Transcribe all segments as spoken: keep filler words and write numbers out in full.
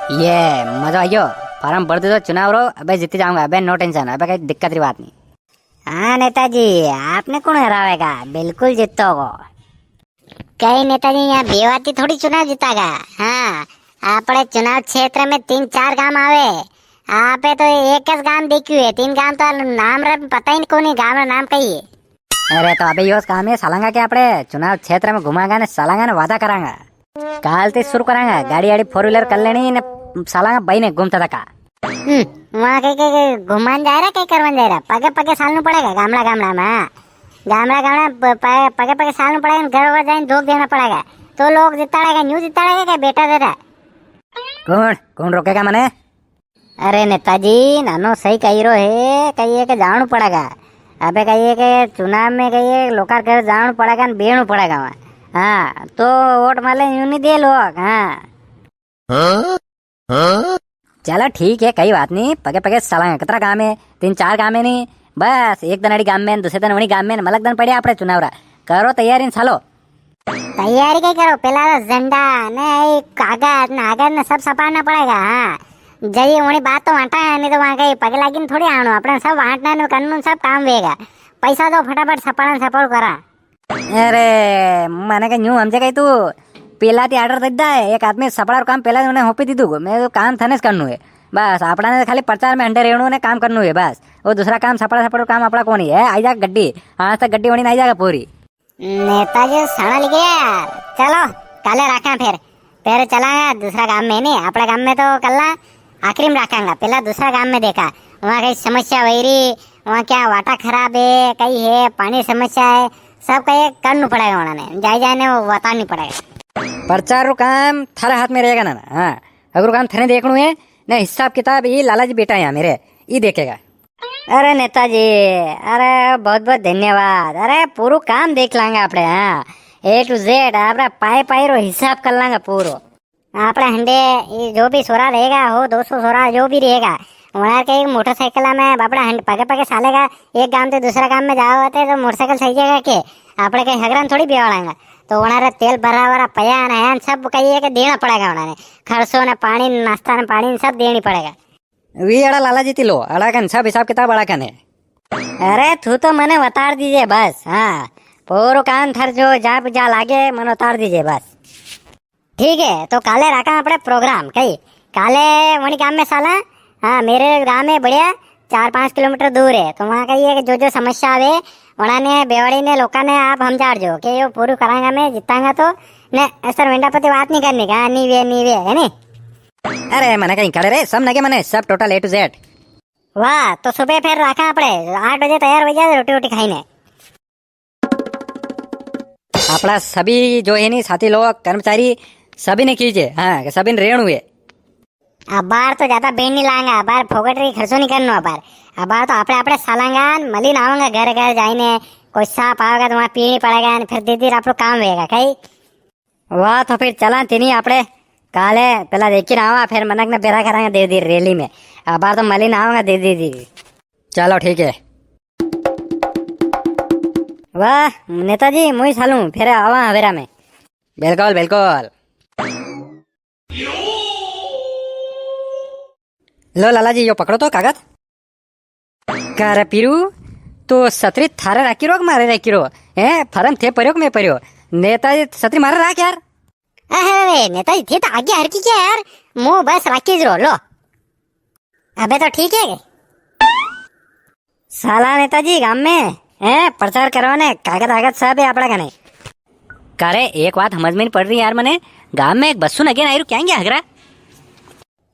ये, मजो आ गयो। फार्म भर दीदो चुनाव रो, अबे जीती जाऊंगा, अबे no tension, अबे कई दिक्कत री बात नी। हाँ नेताजी, आपने कुण हरावेगा, बिल्कुल जीतोगो। कई नेताजी, यहाँ बेवाती थोड़ी चुनाव जीतागा। हाँ, आपणे चुनाव क्षेत्र में तीन चार गांव आवे, आपे तो एक ज गांव देख्यू है, तीन गांव तो नाम रे पता ही कोनी, गांव रा नाम कई है। अरे तो अबे योज काम है, सालांगा के आपणे चुनाव क्षेत्र में घुमांगा ने सालांगा ने वादा करांगा। काल ते शुरू करांगा, गाड़ी आड़ी four wheeler कर लेनी ने सालांगा बई ने घूमता थका। हम्म, वहाँ के, के, के घुमान जाय रा, के करवान जाय रा? पगे पगे सालनू पड़ेगा, गामड़ा गामड़ा में। हाँ। गामड़ा गामड़ा प-, प-, पगे पगे सालनू पड़ेगा, घर वर जाइन धोक देना पड़ेगा। तो लोग जिताड़ेगा, न्यू जिताड़ेगा के बेटा तेरा? कौन, कौन रोकेगा मने? अरे नेताजी, नानो सही कही रो है, कहिए के जाणू पड़ेगा। अबे कहिए के चुनाव में कहिए लोकार घर जाणू पड़ेगा न बेणू पड़ेगा वहाँ। हाँ, तो वोट माले यूं नी दे लोग, हाँ। हाँ? हाँ? चलो ठीक है, कई बात नी, पगे पगे सालांगा। कतरा गाम है? तीन चार गाम है नी, बस एक दन अड़ी गाम में, दूसरे दन वणी गाम में, मलक दन पड़े आपणे चुनाव रा। करो तैयारी न सालो। तैयारी कई करो, पेला तो झंडा ने ये कागज ने आगज ने सब सपाड़ना पड़ेगा। हाँ, जदी वणी बात तो वांटा है, नी तो वहाँ कई पगे लागी ने थोड़ी आणो, आपणे सब वांटना ने करनू सब काम वेगा। पैसा दो फटाफट सपाड़ा ने सपाड़ करा। अरे, मने के न्यू हमजे कई तू, पेला ती order दे दा है, एक आदमी सपड़ा रो काम पेला उन्हें होपी दीदू को, मैं तो काम थने से करनू है। बस, आपड़ा ने खाली प्रचार में हंडे रेणू ने काम करनू है, बस। वो दूसरा काम, सपड़ा, सपड़ा रो काम आपड़ा कोनी है, आई जा गड्डी, आज तक गड्डी होनी नी आई जागा पूरी। नेताजी साणा लिखे यार, चलो, काले राखा फिर। पेरे चलांगा दूसरा गाम में, नी, आपड़ा गाम में तो कल्ला आखिरी में राखांगा, पेला दूसरा गाम में देखा, वहाँ कई समस्या वही री, वहाँ क्या वाटा खराब है, कई है, पानी समस्या है, सब कई करनू पड़ेगा उन्होंने, जाई जाई ने वो बतानी पड़ेगा। प्रचार रो काम थारे हाथ में रेगा ना, हाँ, अगर काम थने देखनू है, ने हिसाब किताब ई लाला जी बेठा है मेरे, ई देखेगा। अरे नेताजी, अरे बहुत बहुत धन्यवाद। अरे पूरू काम देख लांगा आपड़े, हाँ। A to Z, आपड़ा पाई पाई रो हिसाब कर लांगा पूरो। आपड़ा हंडे ये जो भी सोरा रेगा, हो दो सौ सोरा जो भी रेगा, वणार के एक मोटरसाइकिल में आपड़ा हंड पगे पगे सालेगा, एक गाम से दूसरा गाम में जावा होते तो मोटरसाइकिल सही जगह के, आपड़े कई हगरान थोड़ी बेवाड़ांगा। तो वणार तेल भरा वरा पया न है, सब कहिए के देना पड़ेगा वणार ने। खर्चो ने पानी, नाश्ता ने पानी सब देनी पड़ेगा। वी अड़ा लाला जी ती लो, अड़ा कन सब हिसाब किताब अड़ा कन है। अरे, तू तो मने वतार दीजे बस, हाँ। पोरो काम थर जो जा, जा लागे, मने वतार दीजे बस। ठीक है, तो काले राखा आपड़े program, कई? काले वणी गाम में साला, हाँ, मेरे गाम में बढ़िया, चार पाँच किलोमीटर दूर है, तो वहाँ कई है कि जो, जो समस्या आवे, वणा ने, बेवाड़ी ने, लोका ने आप हमजाड़ जो, कि यो पूरू करांगा मैं, जीतांगा तो, ने, सर वेंडा पति बात नी करनी का, नी वे, नी वे, है नी? अरे, मने कई करे रे, सब नगे मने, सब total A to Z। वाह, तो सुबह फिर राखा आपड़े, आठ बजे तैयार हो जाए, रोटी वोटी खाई ने। आपड़ा सभी जो है नी, साथी लोग, कर्मचारी, सभी ने कीजे, हाँ, सभी ने रेणु है। अबार तो ज्यादा बेन नी लांगा, अबार फोकट री खर्चो नी करनो अबार। अबार तो आपड़े, आपड़े सालांगा, मली ने आवांगा घर घर जाइने, कोई साप आवेगा तो वहाँ पीनी पड़ेगा, फिर धीरे धीरे आपड़ो काम होएगा, कई? वाह, तो फिर चला तीनी आपड़े काले, पेला देखी ना आवा, फिर मनक ने बेरा करांगा धीरे धीरे रैली में। अबार तो मली ना आवांगा धीरे धीरे। चलो ठीक है। वाह नेताजी, मुई सालू, फिर आवा हवेरा में। बिल्कुल, बिल्कुल। लो लाला जी, यो पकड़ो तो कागज। का रे पीरू, तो सतरी थारे राखी रो के मारे राखी रो? हैं, फरम थे पर्यो के मैं पर्यो? नेताजी सतरी मारे राख यार। अरे नेताजी, थे तो आगे हरकी क्या यार, मु बस राखी ज रो, लो। अबे तो ठीक है। साला नेताजी गाम में, हैं, प्रचार करवाने कागद आगद सब है आपड़ा कने। का रे, एक बात समझ में नी पड़ री यार मने, गाम में एक बस्सू नगे नी आई रू, क्या गया हगरा?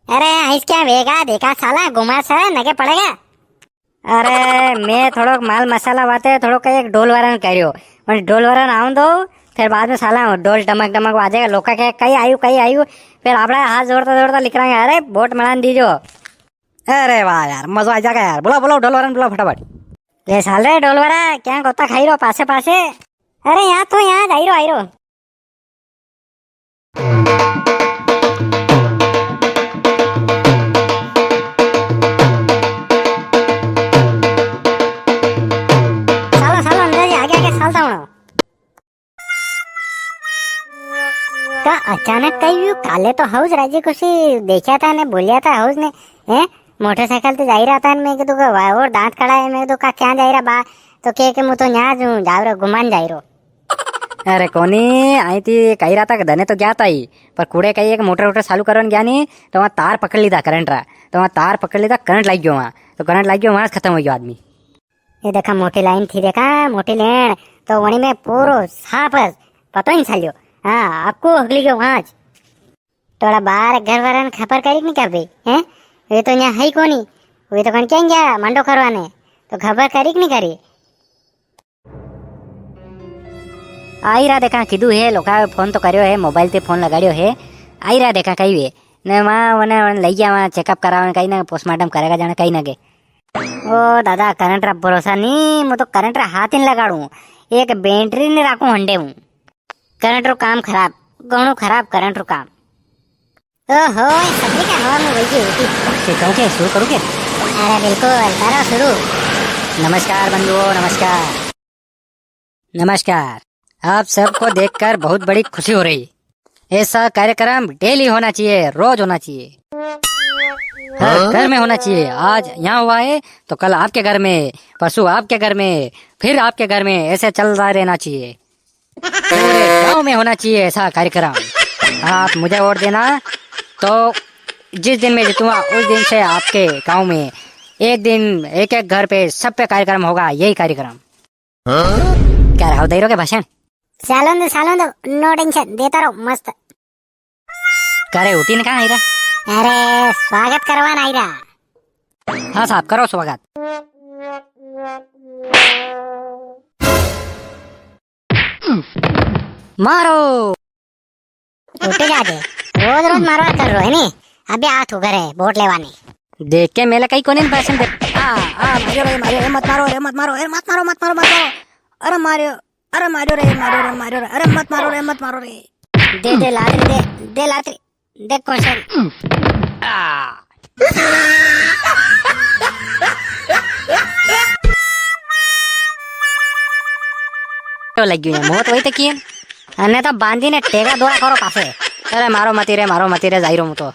अरे, आइस क्या वेगा, देखा साला, घुमा सा, नगे पड़ेगा। अरे, मैं थोड़ो माल मसाला वाते, थोड़ो कई एक ढोल वारन कर्यो, पण ढोल वारन आवन दो, फिर बाद में साला ढोल डमक डमक वाजेगा, लोका के कई आयु, कई आयु, फिर आपड़ा हाथ जोड़ता जोड़ता लिकरांगा, अरे, वोट मलान दीजो। अरे वाह यार, मजो आ जाएगा यार। बुलाओ, बुलाओ, ढोल वारन बुलाओ फटाफट। ले साल रे ढोल वारा, क्या गोता खाई रो पासे पासे? अरे यहाँ तो यहाँ जाई रो, आई रो। सालो, सालो, अंदर जी, आगे, आगे, सालता हूँ। का अचानक कई व्यू? काले तो हाउस राजी खुशी देख्या था ने, बोलिया था हाउस ने, हैं? मोटरसाइकिल ते जाई रहा था ने, मैं कीधु का वाह, और दांत कड़ा है, मैं कीधु का क्या जाई रहा बा, तो के के मु तो न्या जूं जाव रो, घुमान जाई रो। अरे कोनी, आई थी कही रहा था कि दने तो गया था ही, पर कुड़े कही एक मोटर वोटर चालू करवाने गया नी, तो वहाँ तार पकड़ लीधा करंट रा, तो वहाँ तार पकड़ लीधा, करंट लाग गयो वहाँ, तो करंट लाग गयो, वहाँ से खत्म हो गयो आदमी। ये देखा मोटी लाइन थी, देखा मोटी लेन, तो वणी में पूरो साफ पतो ही नी चलियो। हाँ, आपको हगली गयो वहाँ ज। थोड़ा बाहर घर वाला ने खबर करी कि नी कर दी, हैं? वे तो यहाँ है ही कोनी, वे तो कण क्या गया मंडो करवाने, तो खबर करी कि नी करी? आई रहा देखा, कीधु है, लोका फोन तो करियो है, मोबाइल ते फोन लगाड़ियो है, आई रहा देखा कई वे, ने वहाँ वने, वने लई गया, वहाँ चेकअप करावे, कई ना पोस्टमार्टम करेगा जाने कई ना के। ओ दादा, करंट रा भरोसा नी, मु तो करंट रा हाथ ही नी लगाड़ू, एक बैटरी नी राखू हंडे हूँ। करंट रो काम खराब, घणो खराब करंट रो काम। ओहो, ये सगळी का हवा में वही होती। के कहूँ के, शुरू करूँ के? अरे बिल्कुल, करो शुरू। नमस्कार बंधुओं, नमस्कार। नमस्कार। आप सबको देखकर बहुत बड़ी खुशी हो रही। ऐसा कार्यक्रम डेली होना चाहिए, रोज होना चाहिए। हर घर में होना चाहिए। आज यहाँ हुआ है तो कल आपके घर में, परसों आपके घर में, फिर आपके घर में, ऐसे चलता रहना चाहिए। पूरे गांव में होना चाहिए ऐसा कार्यक्रम। आप मुझे वोट देना, तो जिस दिन मैं जीतूंगा उस दिन से आपके गांव में एक दिन एक एक घर पे सब पे कार्यक्रम होगा, यही कार्यक्रम। क्या राव दे रहो के भाषण? चालो दो, चालो दो, no tension, देता रहो, मस्त। करे उठी ने कहाँ आई रहा? अरे, स्वागत करवान आई रहा। हाँ साहब, करो स्वागत। मारो। उठ जाजे, रोज रोज मारवा कर रो है नी। अबे आ तू घरे वोट लेवानी। देख के मेले कई कोनी भाषण दे। आ, आ, मारियो रे, मारियो रे, मत मारो रे, मत मारो, ए, मत मारो, मत मारो, मत मारो। अरे मारियो, अरे मारियो रे, मारियो रे, मारियो रे, अरे मत मारो रे, मत मारो रे। दे, दे लातरी, दे, दे लातरी, दे कौशल। आ। तो लग गई है मौत वही तक की है। अने तो बांधी ने टेका दोरा करो पासे। अरे मारो मती रे, मारो मती रे, जाई रो हूँ तो।